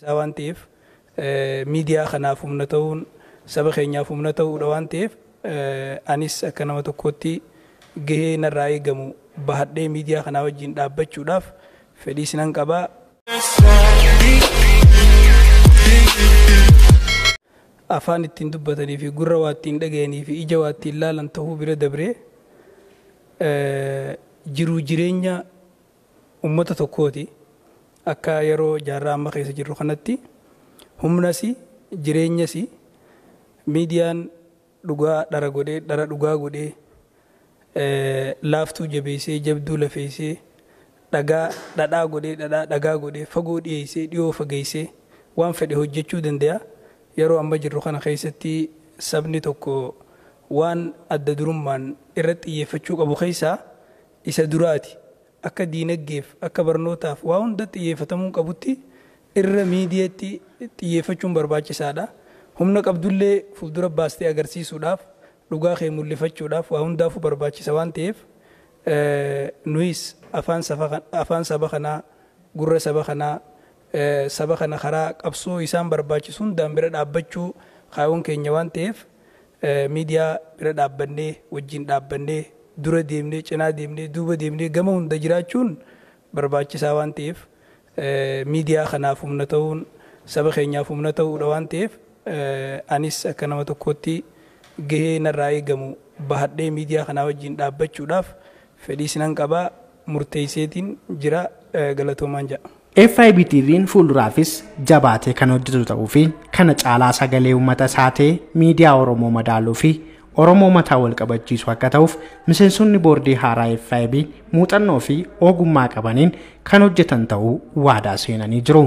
Isaa waan ta'eef, miidiyaa kanaaf humna ta'uun saba keenyaaf humna ta'uudha waan ta'eef, anis akka nama tokkootti gahee narraa eegamu bahadhee miidiyaa kanaa wajjin dhaabbachuudhaaf fedhii sinan qabaa. Afaan ittiin dubbatanii fi gurra waa ittiin dhaga'anii fi ija waa ittiin laalan ta'uu bira dabree, jiruu jireenya uummata tokkooti. Akka yeroo jaarraa amma keessa jirru kanatti humnas jireenyas miidiyaan dhugaa dhara godhee, dhara dhugaa godhee, laaftuu jabeessee, jabduu lafeessee, dhagaa dhadhaa godhee, dhadhaa dhagaa godhee, fagoo dhiyeessee, dhiyoo fageessee waan fedhe hojjechuu danda'a. Yeroo amma jirru kana keessatti sabni tokko waan adda durummaan irratti xiyyeeffachuu qabu keessaa isa duraati. Akka diinagdeef, akka barnootaaf waa hunda xiyyeeffatamuu qabutti irra miidiyaatti xiyyeeffachuun barbaachisaadha. Humna qabdullee fuuldura baastee agarsiisuudhaaf, dhugaa kee mul'ifachuudhaaf waa hundaafuu barbaachisa waan ta'eef, nuyis afaan saba kanaa, gurra saba kanaa, saba kana karaa qabsoo isaan barbaachisu hundaan bira dhaabbachuu kaayyoon keenya waan ta'eef, miidiyaa bira dhaabbannee, wajjin dhaabbannee, dura deemnee, cinaa deemnee, duuba deemnee gama hunda jiraachuun barbaachisaa waan ta'eef, miidiyaa kanaaf humna ta'uun saba keenyaaf humna ta'uudha waan ta'eef, anis akka nama tokkootti gahee narraa eegamu bahadhee miidiyaa kanaa wajjin dhaabbachuudhaaf fedhii sinan qabaa, murteesseetiin jira. Galatoomaan jedha. FIB TV'n fuulduraafis jabaatee kan hojjetu ta'uu fi kana caalaa sagalee uummata isaa ta'ee miidiyaa Oromoo madaaluu fi Oromoo mataa wal qabachiisu akka ta'uuf miseensonni boordii haaraa FIB muuxannoo fi ogummaa qabaniin kan hojjetan ta'uu waadaa seenanii jiru.